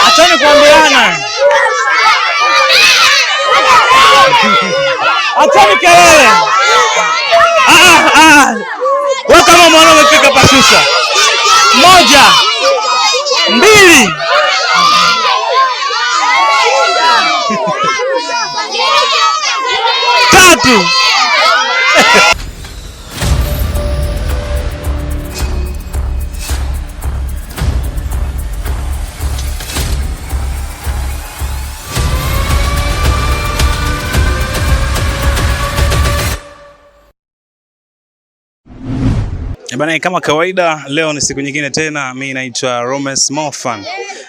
Acheni kuambiana. Acheni kelele. Ah, ah. Wewe kama mwanaume fika pashusha. 1, 2. 3. Bana, kama kawaida leo ni siku nyingine tena. Mimi naitwa Romes Mofan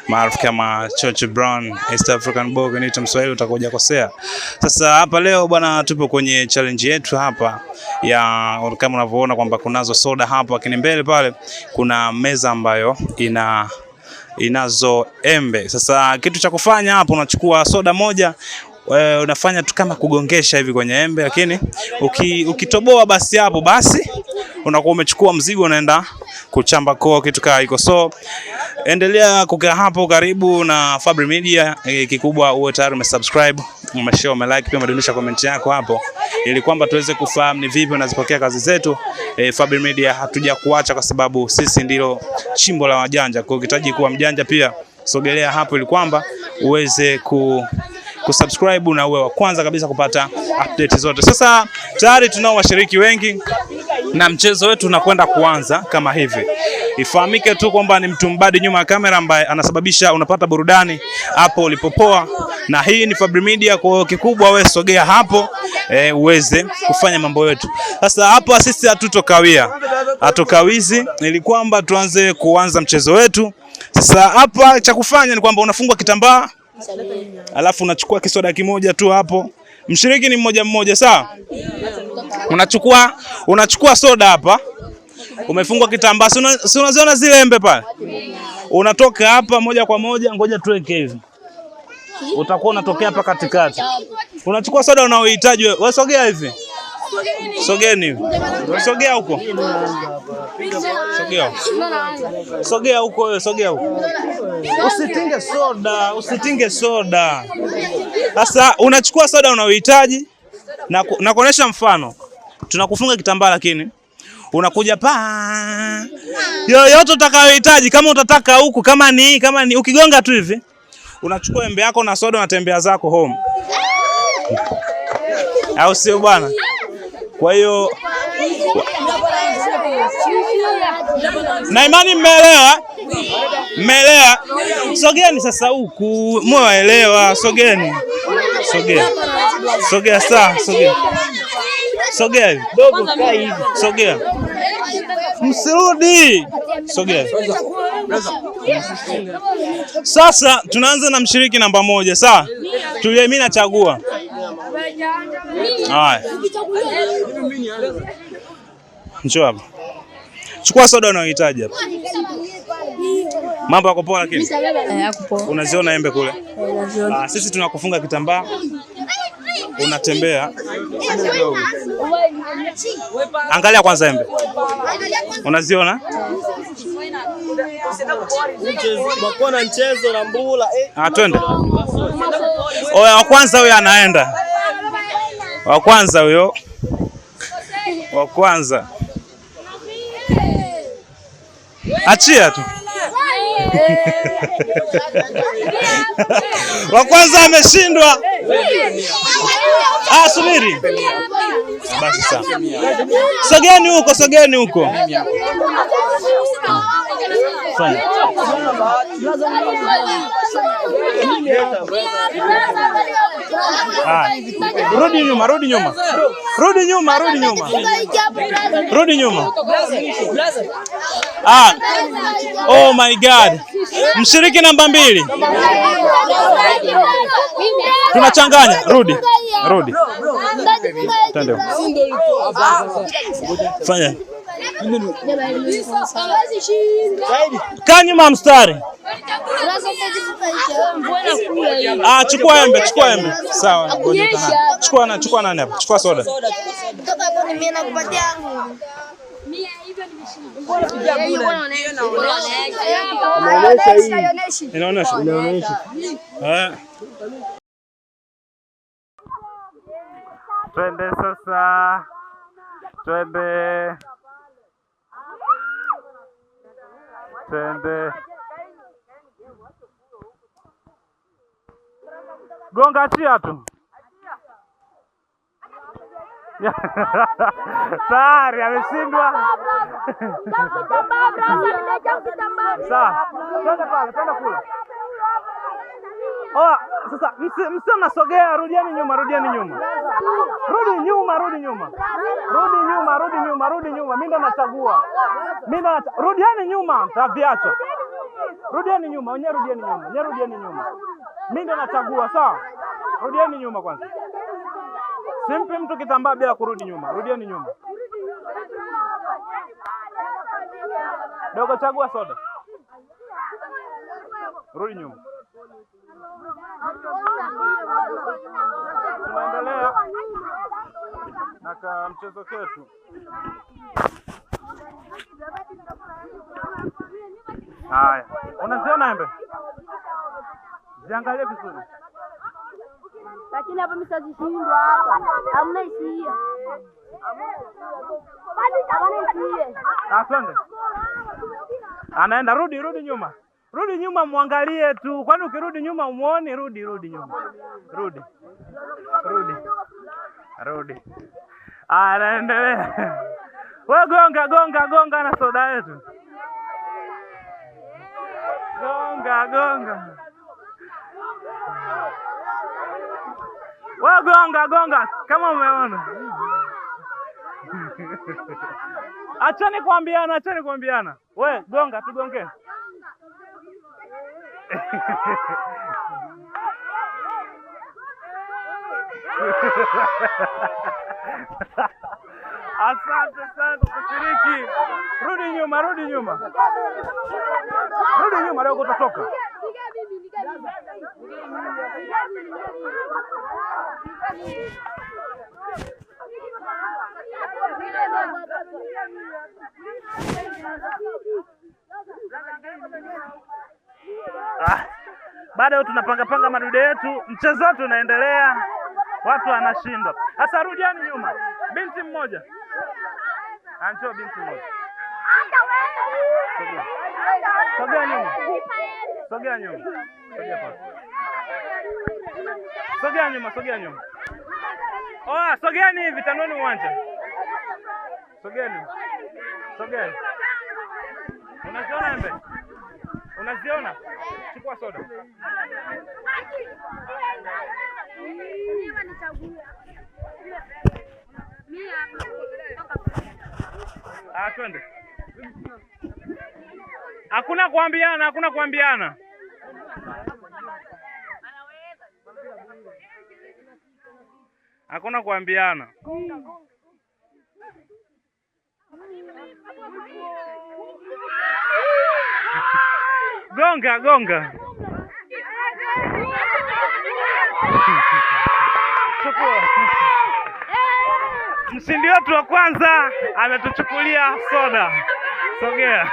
maarufu kama Chocho Brown, East African Boy, niitwa Mswahili utakuja kosea. Sasa hapa leo bwana, tupo kwenye challenge yetu hapa ya kama unavyoona kwamba kunazo soda hapo, lakini mbele pale kuna meza ambayo inazo embe. Sasa kitu cha kufanya hapo, unachukua soda moja, unafanya tu kama kugongesha hivi kwenye embe, lakini ukitoboa basi hapo basi unakuwa umechukua mzigo unaenda kuchamba koo, kitu kama hiko. So endelea kukaa hapo karibu na Fabri Media. Kikubwa uwe tayari umesubscribe, umeshare, umelike, pia umedondosha comment yako hapo ili kwamba tuweze kufahamu ni vipi unazipokea kazi zetu. Fabri Media hatujakuacha kwa sababu sisi ndilo chimbo la wajanja. Kwa hiyo ukihitaji kuwa mjanja pia sogelea hapo ili kwamba uweze kusubscribe na uwe wa kwanza kabisa kupata update zote. Sasa tayari tunao washiriki wengi na mchezo wetu unakwenda kuanza kama hivi. Ifahamike tu kwamba ni mtu mbadi nyuma ya kamera ambaye anasababisha unapata burudani hapo ulipopoa, na hii ni Fabri Media. Kwa hiyo kikubwa wewe sogea hapo uweze kufanya mambo yetu. Sasa hapa sisi hatutokawia, hatukawizi ili kwamba tuanze kuanza mchezo wetu. Sasa hapa cha kufanya ni kwamba unafungwa kitambaa alafu unachukua kisoda kimoja tu hapo. Mshiriki ni mmoja mmoja, sawa? Unachukua soda hapa, umefungwa kitambaa, si unaziona zile embe pale? Unatoka hapa moja kwa moja, ngoja tuweke hivi, utakuwa unatokea hapa katikati. Unachukua soda unaohitaji wewe, sogea hivi, sogeni hivi, sogea huko, sogea, sogea huko wewe, sogea huko, usitinge soda, usitinge soda. Sasa unachukua soda unaohitaji na kuonesha mfano, tunakufunga kitambaa lakini unakuja pa yoyote utakayohitaji, kama utataka huku, kama ni ukigonga tu hivi unachukua embe yako na soda, unatembea zako home, au sio bwana? Kwa hiyo na imani mmeelewa, mmeelewa. Sogeni sasa huku, mmeelewa. Sogeni, sogea, sogea saa, sogea, sogea hivi, sogea, msirudi, sogea. Sasa tunaanza na mshiriki namba 1, sawa? Tulie, mimi nachagua. Haya, njoo hapa, chukua soda unayohitaji hapa. Mambo yako poa lakini? Unaziona embe kule? Sisi tunakufunga kitambaa, unatembea. Angalia kwanza embe. Unaziona? Twende. Oya, wa kwanza huyo anaenda. Wa kwanza huyo. Wa kwanza. Achia tu. Wa kwanza ameshindwa. Ah, subiri. Basi sawa. Sogeni huko, sogeni huko. Fanya. Rudi nyuma, rudi nyuma. Rudi nyuma, rudi nyuma. Rudi nyuma. Ah. Oh my God. Mshiriki namba 2. Tunachanganya, rudi. Rudi. Twende. Fanya. Kaa nyuma mstari. Ah, chukua embe, chukua embe. Sawa, chukua na, chukua nani hapa? Chukua soda. Inaonyesha. Inaonyesha. Eh. Twende sasa. Twende. Twende. Gonga achia tu. Tayari ameshindwa. Sawa. Twende pale, twende kule. Oh, sasa msi mnasogea, rudiani nyuma, rudiani nyuma. Rudi nyuma, rudi nyuma. Rudi nyuma, rudi nyuma, rudi nyuma. Mimi ndo nachagua. Mimi ndo rudiani nyuma, taviacha. Rudiani nyuma, wenyewe rudiani nyuma. Wenyewe rudiani nyuma. Mimi ndo nachagua, sawa? Rudiani nyuma kwanza. Simpi mtu kitambaa bila kurudi nyuma. Rudiani nyuma. Dogo, chagua soda. Rudi nyuma. Tunaendelea na ka mchezo ketu. Haya, unaziona embe? Ziangalie vizuri. Lakini hapa mimi sitashindwa hapa. Hamna hisia. Hamna hisia. Ah, twende. Anaenda, rudi, rudi nyuma. Rudi nyuma muangalie tu. Kwani ukirudi nyuma umuone? Rudi, rudi nyuma. Rudi. Rudi. Rudi. Anaendelea. Wewe gonga, gonga, gonga na soda yetu. Gonga, gonga. Wewe gonga, gonga kama umeona. Acheni kuambiana, acheni kuambiana. We gonga, tugonge. Asante sana kwa kushiriki. Rudi nyuma, rudi nyuma. Rudi nyuma leo utatoka. Ah, bado tunapanga panga madude yetu, mchezo wetu unaendelea, watu wanashindwa. Sasa rudiani nyuma, binti mmoja. Anjo, binti mmoja. Sogea. Sogea nyuma. Sogea nyuma. Sogea pale. Sogea nyuma, sogea nyuma. Oh, sogeani hivi, tanueni uwanja. Sogeeni. Sogeeni. Unaziona embe? Unaziona? Chukua soda. Ah, twende. Hakuna kuambiana, hakuna kuambiana. Hakuna kuambiana. Gonga, gonga. Chukua. Mshindi wetu wa kwanza ametuchukulia soda. Sogea.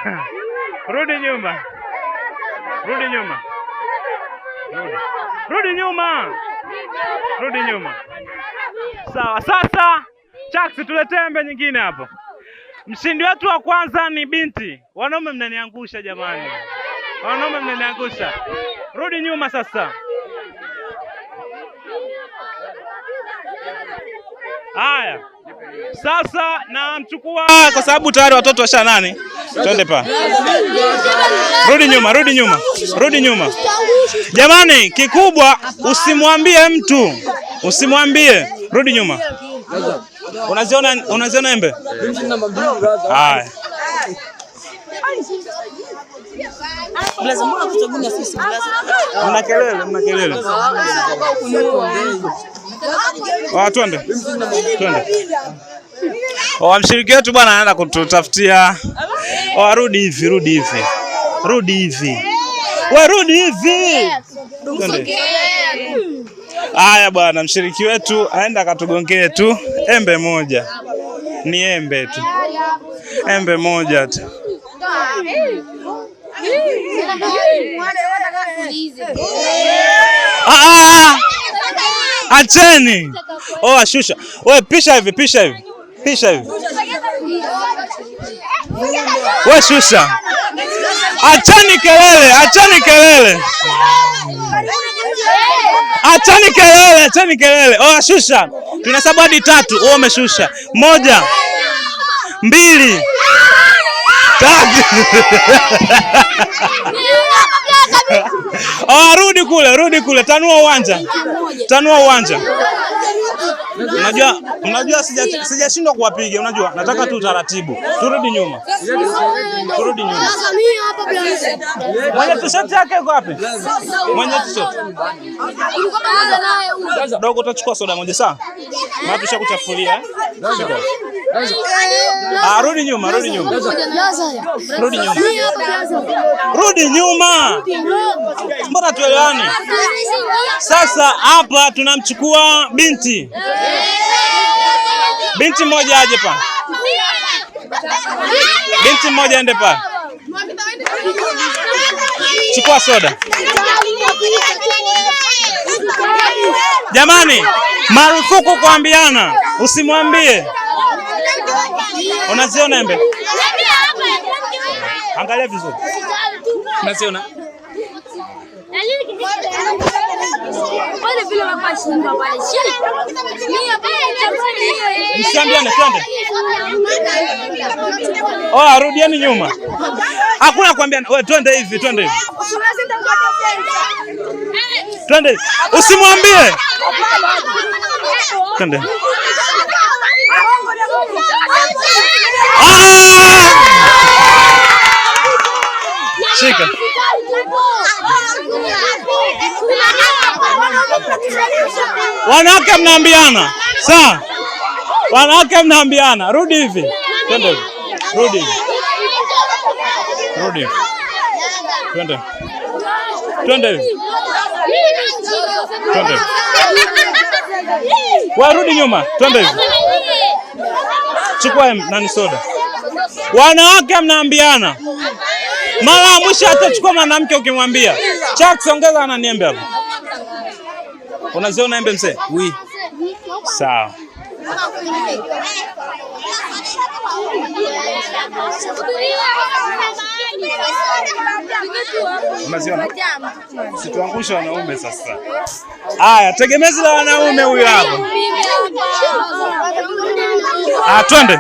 Rudi nyuma. Rudi nyuma. Rudi. Rudi nyuma. Rudi nyuma. Sawa, sasa Chax, tuletee embe nyingine hapo. Mshindi wetu wa kwanza ni binti. Wanaume mnaniangusha jamani. Wanaume mnaniangusha. Rudi nyuma sasa. Haya. Sasa namchukua kwa sababu tayari watoto washa nani? Twende pa. Rudi nyuma, rudi nyuma. Rudi nyuma. Jamani, kikubwa usimwambie mtu. Usimwambie. Rudi nyuma. Unaziona, unaziona embe? Haya. Mna kelele, mna kelele. Ah, twende. Twende. Oh, mshiriki wetu bwana anaenda kututafutia. Oh, rudi hivi, rudi hivi. Rudi hivi. Wewe rudi hivi. Twende. Haya bwana, mshiriki wetu aenda akatugongee tu embe moja. Ni embe tu. Embe moja tu. Acheni. Oh, ashusha. Wewe pisha hivi, pisha hivi. Pisha hivi. Wewe shusha. Acheni kelele, acheni kelele. Acheni kelele, acheni kelele. Oh, shusha. Tunahesabu hadi 3. Wewe umeshusha. 1, 2, 3. Oh, rudi kule, rudi kule. Tanua uwanja. Tanua uwanja. Unajua sijashindwa kuwapiga, unajua. Nataka tu taratibu. Turudi nyuma. Turudi nyuma. Mwenye t-shirt yake yuko wapi? Mwenye t-shirt. Dogo, utachukua soda moja sawa? Maana tushakuchafulia. Ah, rudi nyuma, rudi nyuma. Rudi nyuma. Rudi nyuma. Mbona tuelewani? Sasa hapa tunamchukua binti. Binti mmoja aje pa. Binti mmoja aende pa. Chukua soda. Jamani, marufuku kuambiana. Usimwambie. Unaziona embe? Angalia vizuri. Unaziona? Msiambiane, twende. Oh, rudieni nyuma. Hakuna kuambiana. Wewe twende hivi, twende hivi. Twende. Usimwambie. Twende. Shika. Wanawake mnaambiana. Sawa? Wanawake mnaambiana. Rudi hivi. Twende hivi. Rudi hivi. Rudi hivi. Twende. Twende hivi. Twende. Wewe rudi nyuma. Twende hivi. Chukua nani soda. Wanawake mnaambiana. Mara mwisho atachukua mwanamke ukimwambia. Chuck, ongeza na niembe hapo. Unaziona embe mzee? Oui. Sawa. Unaziona? Situangusha wanaume sasa. Haya, tegemezi la wanaume huyu hapo. Ah, twende.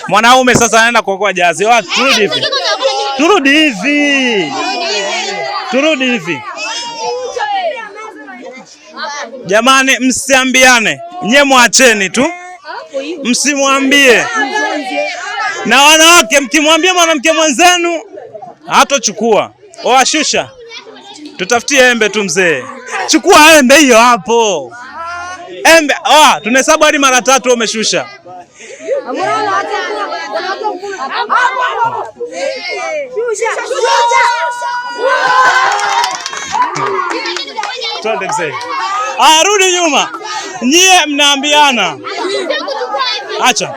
Mwanaume sasa anaenda kuokoa jahazi. Turudi hivi. Turudi hivi. Turudi hivi. Jamani, msiambiane. Nye mwacheni tu. Msimwambie. Na wanawake mkimwambia mwanamke mwenzenu hatochukua. Oashusha. Tutafutie embe tu mzee. Chukua embe hiyo hapo. Embe, tunahesabu hadi mara 3 umeshusha. Twende mzee. Rudi nyuma. Nyie mnaambiana. Acha.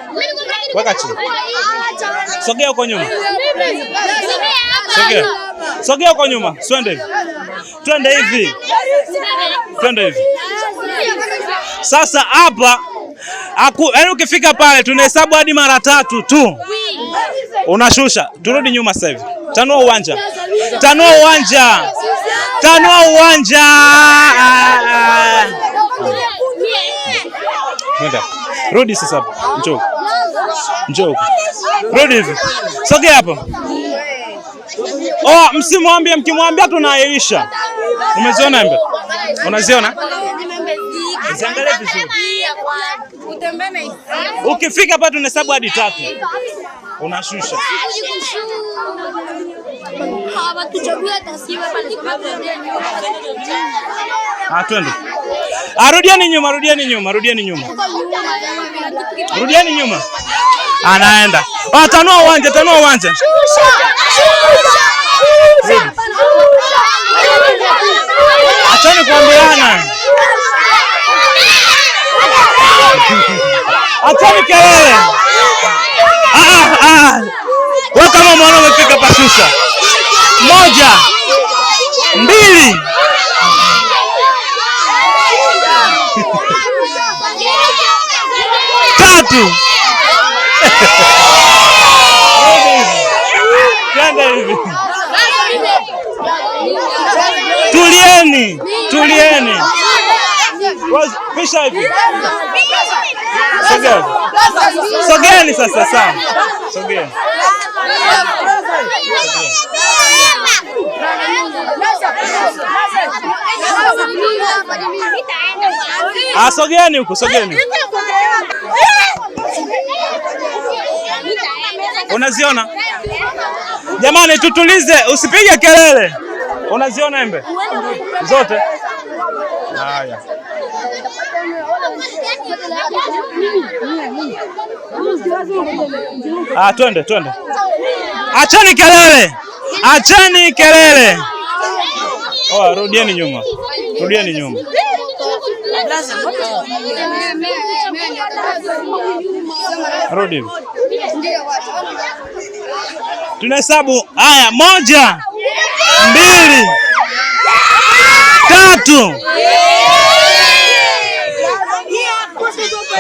Weka chini. Sogea huko nyuma. Sogea. Sogea huko nyuma. Twende hivi. Twende hivi. Twende hivi. Sasa hapa yaani ukifika pale tunahesabu hadi mara 3 tu. Unashusha. Turudi nyuma sasa hivi. Tanua uwanja. Tanua uwanja. Tanua uwanja. Nenda. Rudi sasa hapo. Njoo. Njoo. Rudi hivi. Sogea hapo. Oh, msimwambie, mkimwambia tunaahirisha. Umeziona embe? Unaziona? Ziangalie vizuri. Ukifika hapa tunahesabu hadi 3. Unashusha. Twende. Rudieni nyuma, rudieni nyuma, rudieni nyuma. Rudieni nyuma. Anaenda. Tanua uwanja, tanua uwanja. Acheni kuambiana. Acheni kelele. Ah, ah. Wewe kama mwanaume umefika pashusha. 1, 2. 3. Twende hivi. Tulieni, tulieni. Pisha hivi. Sogea. Sogeeni sasa sawa. Sogeeni. Ah, sogeeni huko, sogeeni. Unaziona? Jamani, tutulize, usipige kelele. Unaziona embe? Zote? Haya. Ah, twende, twende. Acheni kelele. Acheni kelele. Oh, rudieni nyuma. Rudieni nyuma. Rudi. Tunahesabu. Haya, 1, 2, 3.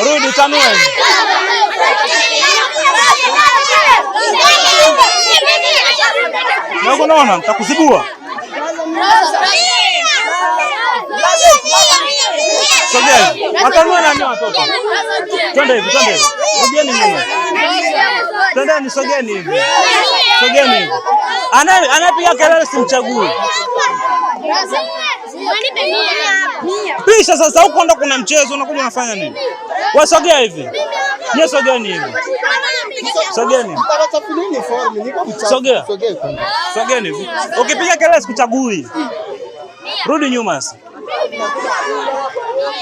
Rudi tanue. Na unaona nitakuzibua. Sogea. Watanua nani watoto? Twende hivi, twende hivi. Rudieni nyuma. Twendeni, sogeni hivi. Sogeni hivi. Anayepiga kelele simchague. Pisha sasa, huko ndo kuna mchezo, unakuja unafanya nini? Wasogea hivi. Nyie sogeni hivi. Sogeni. Sogea. Sogeni hivi. Ukipiga kelele sikuchagui. Rudi nyuma sasa.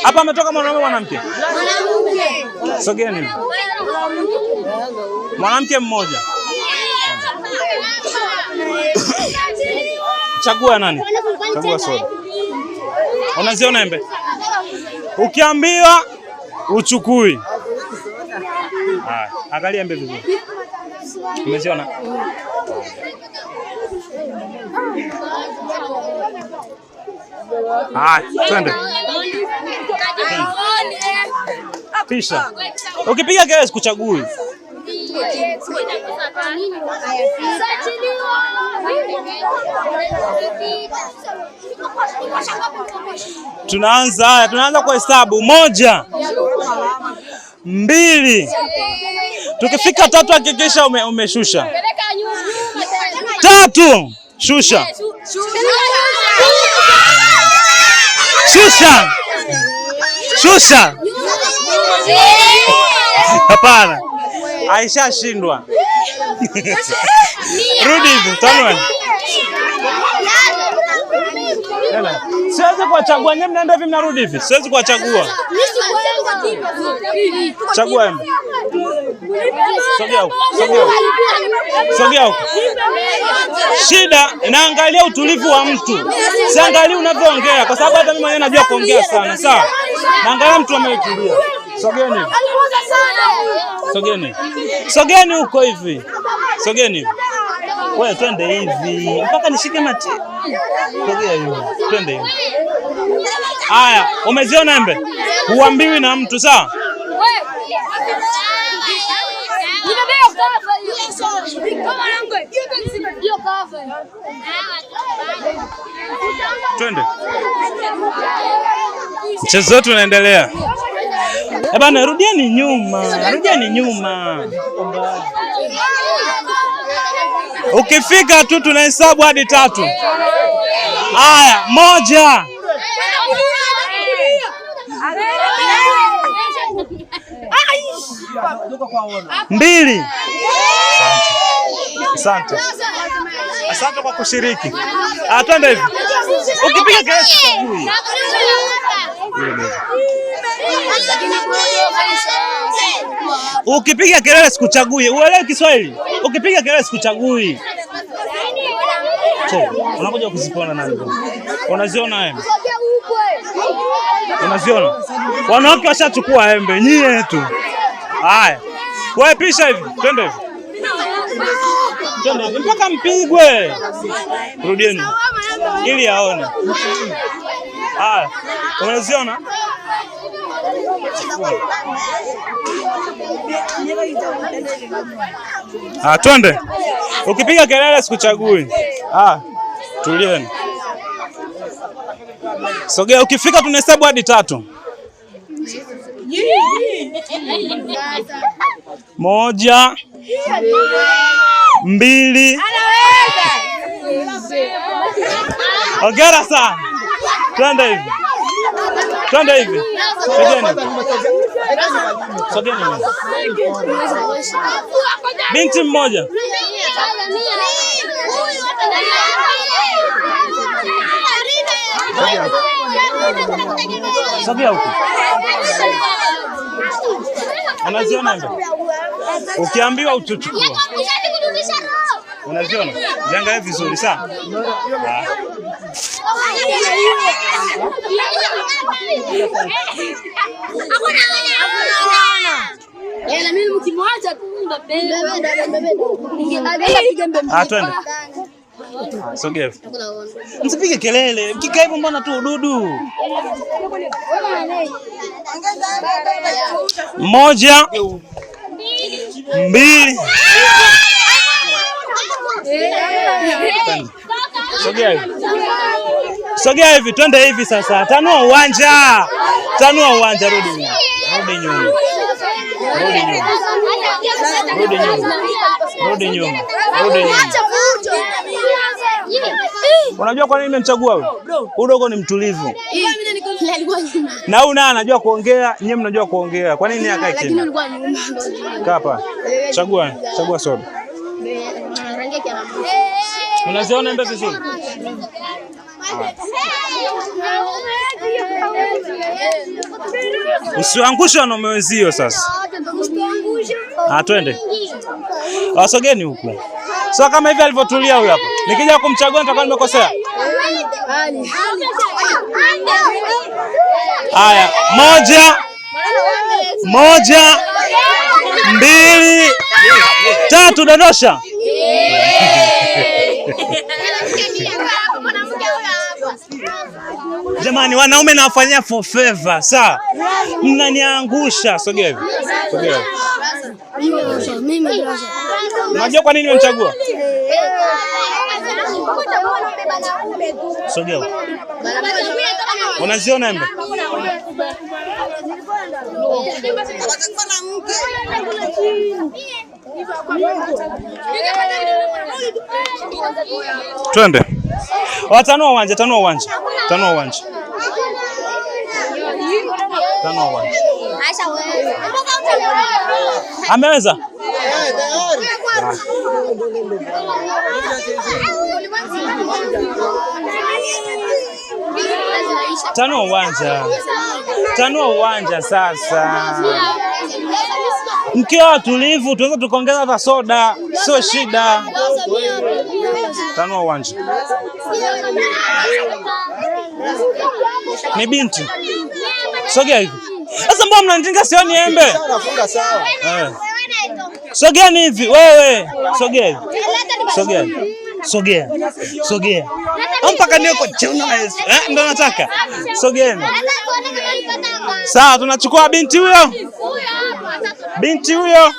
Hapa ametoka mwanaume mwanamke? Mwanamke. Sogeni. Mwanamke mmoja. Chagua nani? Chagua soda. Unaziona embe? Ukiambiwa uchukui. Haya, angalia embe vizuri. Umeziona? Haya, twende. Pisha. Ukipiga kelele sikuchagui. Tunaanza, haya, tunaanza kwa hesabu. 1, 2. Tukifika 3 hakikisha umeshusha. 3, shusha. Shusha. Shusha. Hapana. Aisha shindwa. Rudi hivi, tanua. Siwezi kuwachagua nyinyi, mnaenda hivi mnarudi hivi. Siwezi kuwachagua. Chagua embe. Sogea huko. Sogea huko. Sogea huko. Shida naangalia utulivu wa mtu. Siangalii unavyoongea kwa sababu hata mimi mwenyewe najua kuongea sana, sawa? Naangalia mtu ametulia. Sogeni. Sogeni. Sogeni huko hivi. Sogeni hivi. Wewe twende hivi mpaka nishike mati. Sogea hivi. Twende hivi. Haya, umeziona embe? Huambiwi na mtu, sawa? Twende. Mchezo wetu unaendelea. Eh bana, rudieni nyuma. Rudieni nyuma. Ukifika tu tunahesabu hadi 3. Haya, 1. 2. Asante. Asante kwa kushiriki. Ah, twende hivi. Ukipiga kelele sikuchagui. Ukipiga kelele sikuchagui. Uelewe Kiswahili? Ukipiga kelele sikuchagui. Unakuja kuzipona nani? Unaziona embe? Unaziona? Wanawake washachukua embe, nyie tu. Haya. Wewe pisha hivi. Twende hivi. Twende hivi mpaka mpigwe. Rudieni. Ili aone. Haya. Unaziona? Ah, twende. Ukipiga kelele sikuchagui. Ah, tulieni. Sogea, ukifika tunahesabu hadi 3. 1, 2. Hongera sana. Twende hivi. Twende hivi. Sogeni. Sogeni. Binti mmoja. Sogea huko. Unaziona hizo? Ukiambiwa utuchukua. Unaziona? Ziangalie vizuri sawa? Ah, twende. Sogea. Msipige kelele. Mkikaa hivyo mbona tu ududu. 1, 2. Sogea hivi. Sogea hivi, twende hivi sasa. Tanua uwanja. Tanua uwanja, rudi nyuma. Rudi nyuma. Rudi nyuma. Rudi nyuma. Rudi nyuma. Rudi nyuma. Unajua kwa nini nimemchagua huyu? Udogo ni mtulivu. Na huyu naye anajua kuongea, nyinyi mnajua kuongea. Kwa nini akae kimya? Kaa hapa. Chagua, chagua soda. Unaziona embe vizuri? Usiangushe wanaume wenzio sasa. Ah, twende. Wasogeni huku. So kama hivi alivyotulia huyu hapa. Nikija kumchagua nitakuwa nimekosea. Haya, 1, 1, 2, 3, dondosha. Jamani, wanaume nawafanyia for favor, sawa? Mnaniangusha. Sogea hivi. Sogea. Unajua kwa nini nimemchagua? Sogea. Unaziona embe? Twende. Watanua uwanja, tanua uwanja. Tanua uwanja. Tanua uwanja. Ameweza? Tanua uwanja. Tanua uwanja sasa. Mkiwa watulivu tunaweza tukaongeza hata soda, sio shida. Tanua uwanja. Ni binti. Sogea hivi. Sasa mbona mnanitinga sioni embe? Nafunga sawa. Sogea ni hivi wewe. Sogea hivi. Sogea. Sogea. Sogea. Mpaka ndio kwa jina Yesu. Ndio nataka. Sogeeni. Sawa, tunachukua binti huyo. Binti huyo.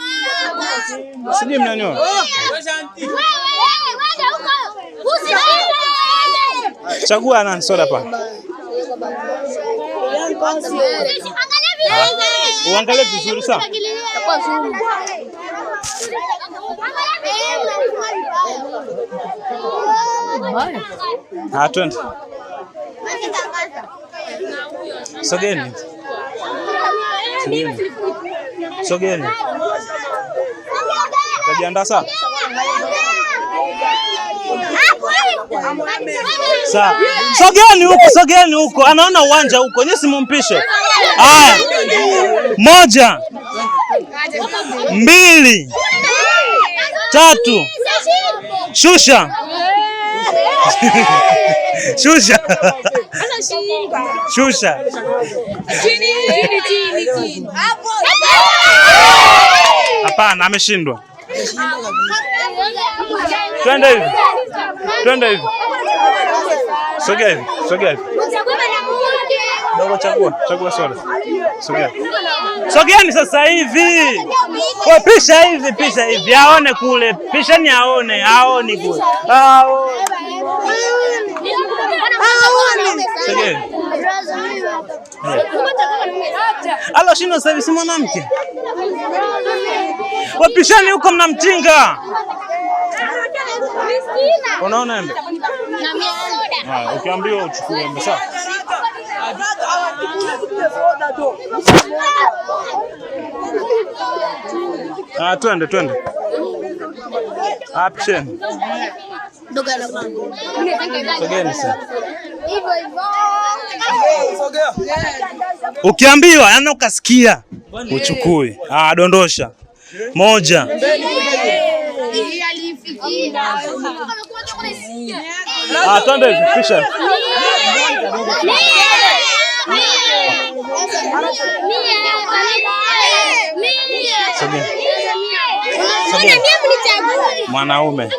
Sijui mnaniona. Chagua nani soda pa. Uangalie vizuri sawa. Ah, twende. Sogeni. Sogeni. Sogeni. Utajiandaa sawa? Sawa. Sogeni huko, sogeni huko. Anaona uwanja huko. Nyinyi simumpishe. Haya. 1, 2, 3. Shusha. Shusha. Shusha. Chini, chini, chini. Hapana, ameshindwa. Twende hivi. Twende hivi. Sogea hivi, sogea hivi. Dogo chagua, chagua soda. Sogea. Sogeani sasa hivi. Kwa pisha hivi, pisha hivi. Aone kule. Pishani aone, aone kule. Aone. Sogea. Alo shindo sasa hivi si mwanamke. Wapishani huko mnamtinga. Unaona embe? Haya, ukiambiwa uchukue embe sawa? Ah, twende twende. Ah, pisheni. Sogeni sasa. Ukiambiwa yani ukasikia uchukue. Ah, dondosha. Moja. Ah, twende hivi, pisha. Mwanaume.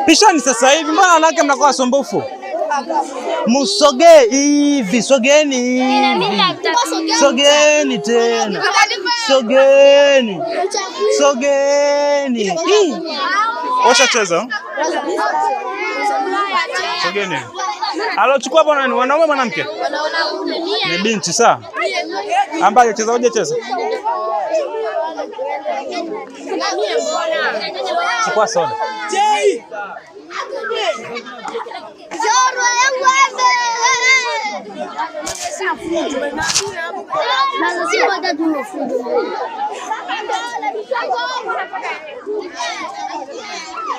Pishani sasa hivi, mbona wanawake mnakuwa wasumbufu? Musogee hivi, sogeeni hivi. Sogeeni tena. Sogeeni. Sogeeni. Washacheza? Sogeeni. Alochukua hapo nani? Wanaume mwanamke? Ni binti sawa? Ambaye cheza hujacheza? Chukua soda.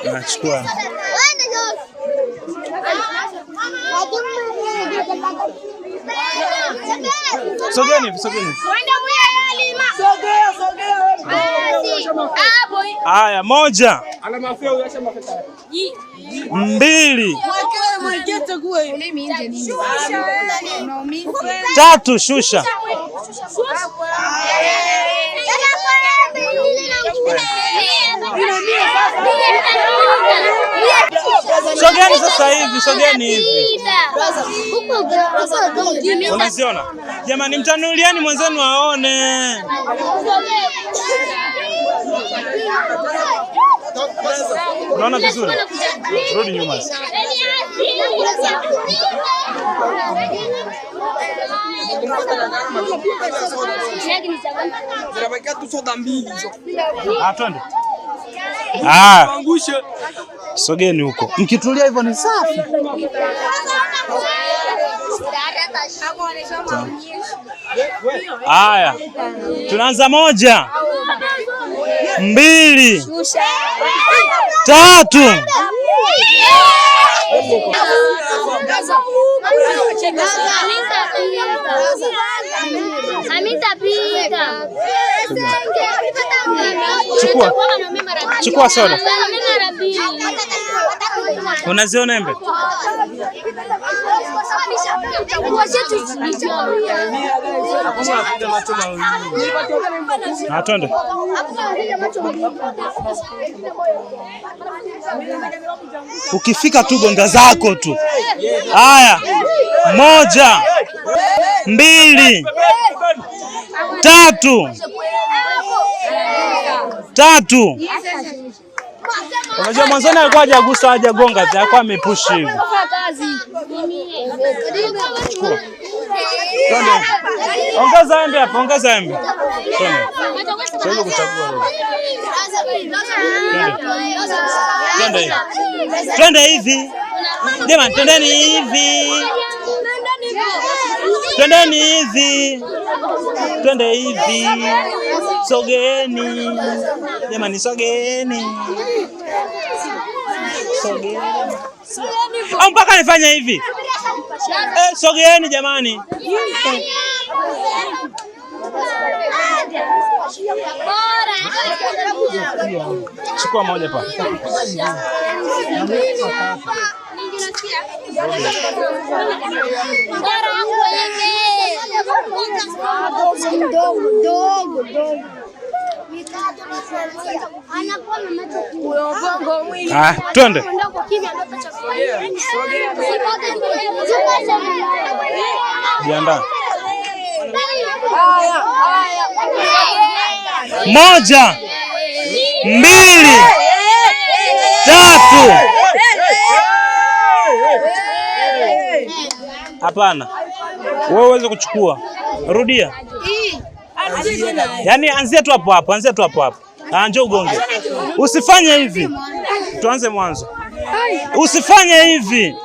Nachukua. Sogeni, sogeni. Haya, moja, mbili, tatu, shusha. Sogeni sasa hivi, sogeni hivi. Unaziona? Jamani, mtanuliani mwenzenu aone. Unaona vizuri? Rudi nyuma. Ah, twende. Ah, sogeni huko. Mkitulia hivyo ni safi. Haya, tunaanza moja, mbili, tatu. Chukua. Chukua soda. Unaziona embe? Ah, twende. Ukifika tu gonga zako tu. Haya. Moja, mbili, tatu. Tatu. Unajua mwanzoni alikuwa hajagusa, hajagonga, alikuwa amepush hivi. Twende. Ongeza embe hapo, ongeza embe. Twende. Siwezi kuchagua leo. Twende. Twende. Twende hivi. Jamani, twendeni hivi. Twendeni hivi. Twende hivi. Sogeeni. Jamani, sogeeni. Sogeeni. Au mpaka nifanye hivi. Sogeeni jamani. Chukua moja pa. Ah, twende. Jiandaa. 1, 2, 3. Hapana. Wewe uweze kuchukua. Rudia. Yaani anzia tu hapo hapo, anzia tu hapo hapo. Ah, njoo ugonge. Usifanye hivi. Tuanze mwanzo. Usifanye hivi.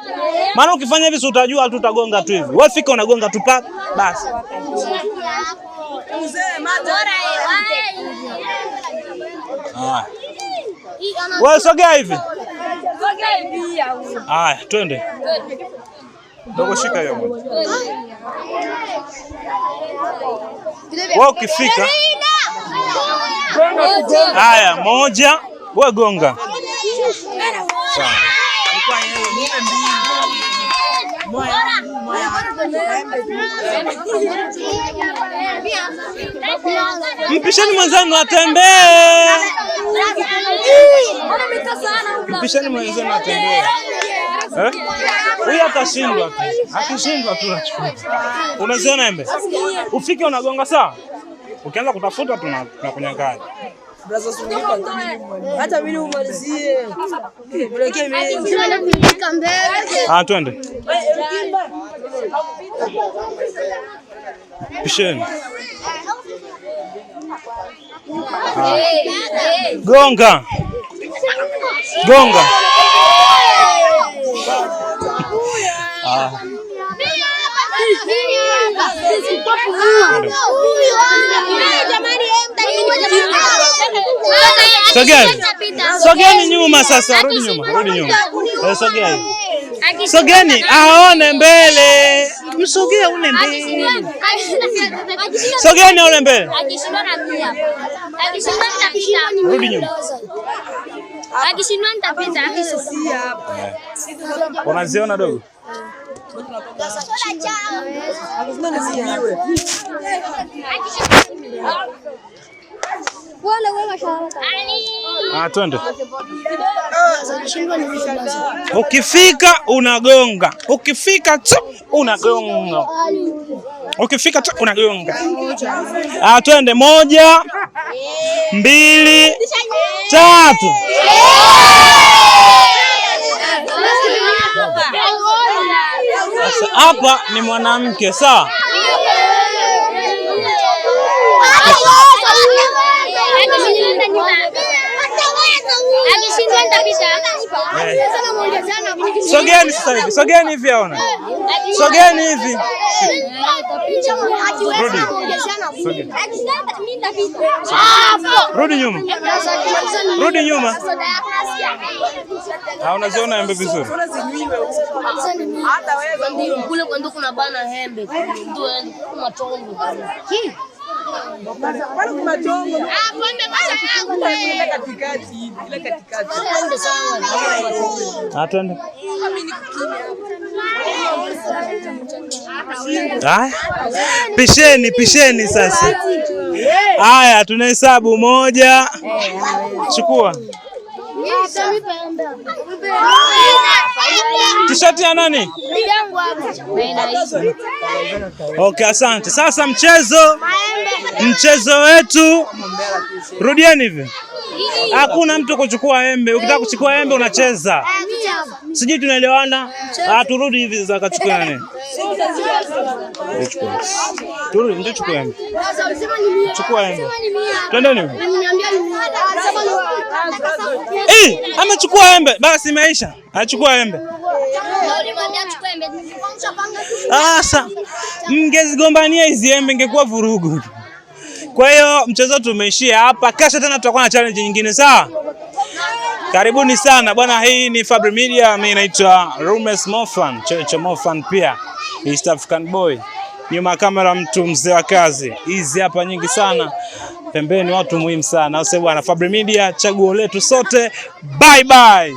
Maana ukifanya hivi si utajua tu utagonga tu hivi. Wewe fika unagonga tu pa basi. Ah. Wewe sogea hivi. Haya, twende. Dogo, shika hiyo moja. Wewe ukifika. Haya, 1, wewe gonga. Sawa. Mpisheni mwenzenu atembee. Mpisheni mwenzenu atembee. Huyu atashindwa tu. Akishindwa tu nachukua. Unaziona embe? Ufike unagonga sawa? Ukianza kutafuta tunakunyang'anya. Hata mimi umalizie. Ah, twende. Pisheni. Gonga. Gonga. Ah. Sogeni. Sogeni nyuma sasa, rudi nyuma, rudi nyuma. Sogeni. Sogeni aone mbele. Msogee une mbele. Sogeni aone mbele. Rudi nyuma. Akishindwa nitapita. Unaziona dogo? Ah, twende. Ukifika unagonga. Ukifika tu unagonga. Ukifika tu unagonga. Ah, twende. 1, 2, 3. Sasa hapa ni mwanamke, sawa? Sogeni sasa hivi. Sogeni hivi aona. Sogeni hivi. Rudi. Rudi nyuma. Rudi nyuma. Unaziona embe vizuri? Kule kwa ndugu kuna bana hembe. Ndio matongo. Twende. Haya. Pisheni, pisheni sasa. Haya, tunahesabu 1. Chukua. T-shirt ya nani? Okay, asante. Sasa mchezo wetu, rudieni hivi. Hakuna mtu kuchukua embe. Ukitaka kuchukua embe unacheza. Sijui tunaelewana? Ah, turudi hivi sasa akachukua nani? Turudi, ndio chukua embe. Chukua embe. Twendeni. Amechukua embe. Basi imeisha. Achukua embe. Sasa mngezigombania hizi embe ingekuwa vurugu. Kwa hiyo mchezo tumeishia hapa. Kesho tena tutakuwa na challenge nyingine, sawa? Karibuni sana bwana, hii ni Fabri Media, mimi naitwa Rumes Mofan, Cheche Mofan pia, East African Boy. Nyuma kamera mtu mzee wa kazi. Hizi hapa nyingi sana. Pembeni watu muhimu sana. Ause bwana, Fabri Media chaguo letu sote. Bye bye.